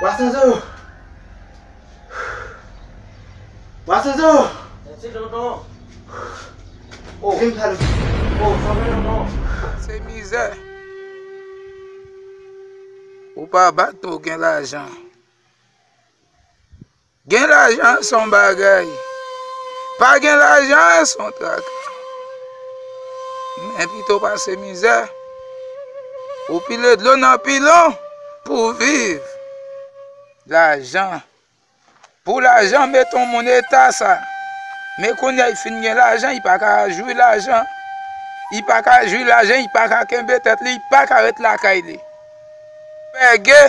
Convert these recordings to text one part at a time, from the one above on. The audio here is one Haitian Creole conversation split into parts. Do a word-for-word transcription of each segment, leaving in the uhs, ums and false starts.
Wasonzo! Wasonzo! Mèsi, tonton. Oh. Vin pale. Oh, sa fè, tonton. Se mizè. Ou pa bat pou gen lajan. Gen lajan se yon bagay. Pa gen lajan se yon traka. Men pito pase mizè. Ou pile dlo nan pilon pou w viv. Lajan. Pou lajan mete yon moun eta sa. Men kounye a li fin gen lajan, li pa ka jwi lajan. Li pa ka jwi lajan, li pa ka kenbe tèt li, li pa ka ret lakay li. Pège,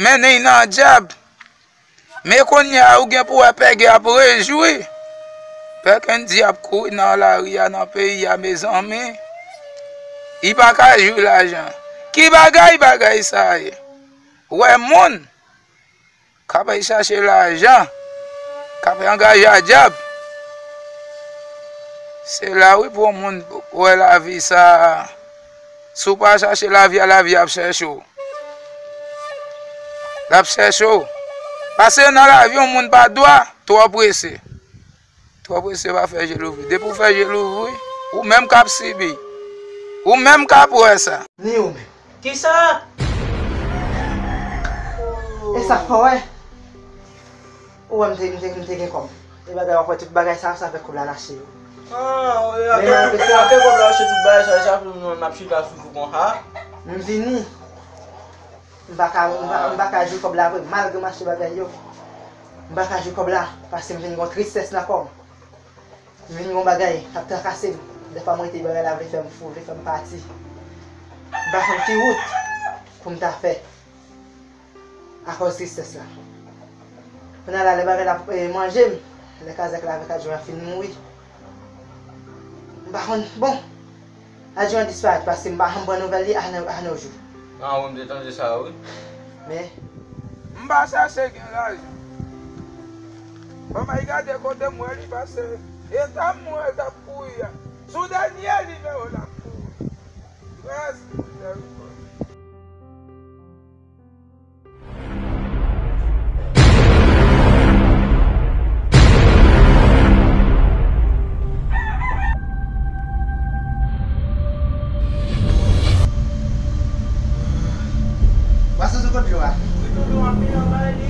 mennen l nan dyab. Men kounye a ou gen pou wè Pège ap rejwi. Pè Kendy ap kouri nan lari a, nan peyi a, mezanmi. Li pa ka jwi lajan. Ki bagay bagay sa ye? Ou wè moun k ap al chache lajan, k ap angaje a dyab. Se la wi pou yon moun wè lavi sa a. Si w pa chache lavi a, lavi a ap chèche w. L ap chèche w. Paske nan lavi yon moun pa dwa twò prese. Twò prese pa fè je louvri. Depi w fè je louvri, ou menm k ap sibi. Ou menm k ap wè sa. Ni ou menm. Kisa? E sa k fè w wè? Ou wè m te, m te, m te gen kòb. E bagay w ap wè tout bagay sa, sa fè kòb la lache yo. Ah, e men apre sa, apre kòb la lache tout bagay sa, e sa fè nou menm n ap chita sou jou konsa. M vini. M pa ka, m pa, m pa ka jwi kòb la vre, malgre m achte bagay yo. M pa ka jwi kòb la, paske m vin gen yon tristès nan kò m. M vin gen yon bagay k ap trakase m. Dèfwa m rete bagay la vle fè m fou, vle fè m pati. M pa konn ki wout pou m ta fè. Akòz tristès la. Kounye a la, lè bagay la, eh, manje m, lè kazèk la avèk adjwen an fin mouri. M pa konn, bon, adjwen an disparèt paske m pa janm pran nouvèl li a no, a no jou. Ah, wi, m te tande sa, wi. Men. M pa chache gen lajan. Ban m al gade kote m wè li pase. Eta m wè l t ap kouri a. Sou dènye nimewo l ap kouri. Rès, Jeriko. Pase sou kot dlo a. Wi, tonton, ap vin anba li.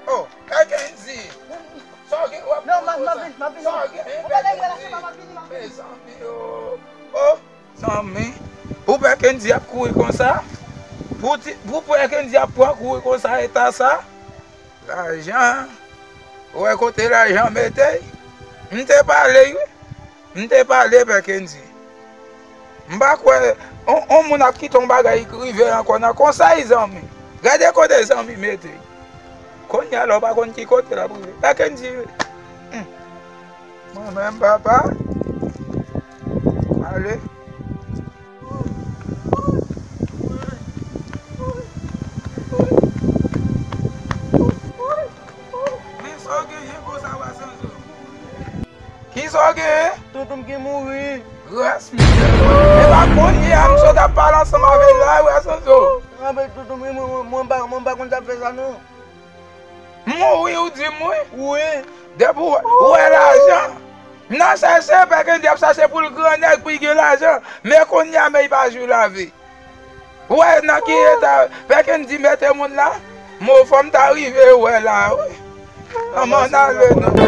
Oh, Pè Kendy! Sa w gen w ap kouri konsa? Sa w gen, Pè Kendy? Mezanmi, oh! Oh, zanmi! Pou Pè Kendy ap kouri konsa? Pou ti, pou Pè Kendy ap pran kouri konsa, eta sa? Lajan! Ou wè kote lajan mete? M te pale, wi. M te pale, Pè Kendy. M pa kwè on, on moun ap kite on bagay rive ankò nan konsa, zanmi. Gade kote zanmi mete. Kounye a la, ou pa konn ki kote l ap rive. Pè Kendy, hmm. Mwen menm, papa. Ale. Men sa w genyen konsa, Wasonzo? Kisa w genyen? Tonton m ki mouri. Gras, mesye. E pa kounye a m sot ap pale ansanm avè l la, Wasonzo. Anben, tonton m, mwen, mwen, mwen pa, mwen pa konn sa fè sa, non. Mouri, ou di m, wi? Wi. Depi w, ou wè lajan. Nan chèche, Pè Kendy ap chache pou l grannèg, pou l gen lajan. Men kounye a, men li pa jwi lavi. Ou wè nan ki eta Pè Kendy mete moun la? Mo fò m ta rive wè la, wi. Ann, ann ale non.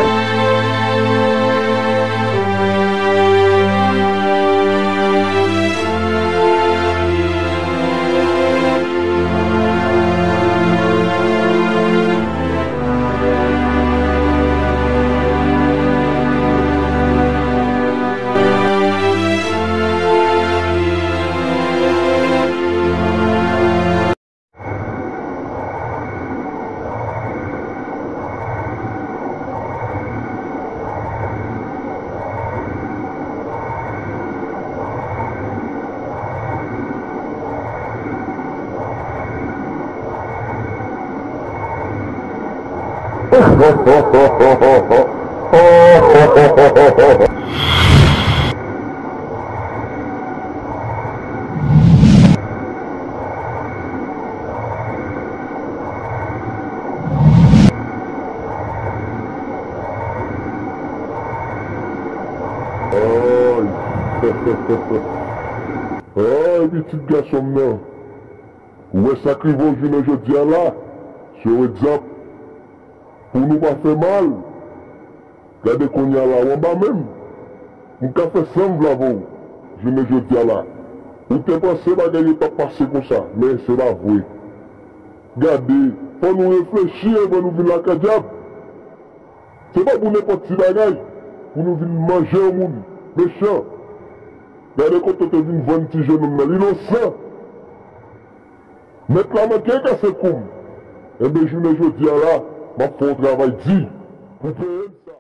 Ay. Ay, pitit gason m nan. Ou wè sa k rive w jounen jodi a la? Se yon egzanp pou nou pa fè mal. Gade kounye a la, w anba men m. M ka fè sa m vle avè w jounen jodi a la. Ou te panse bagay yo t ap pase konsa, men se pa vre. Gade, fò nou reflechi anvan nou vin laka dyab. Se pa pou nenpòt ti bagay pou nou vin manje yon moun mechan. Gade kote w te vin vann ti jennonm nan, l inosan. Mèt la manke kase kou m. Enben, jounen jodi a la, m ap fè yon travay di pou peye m sa.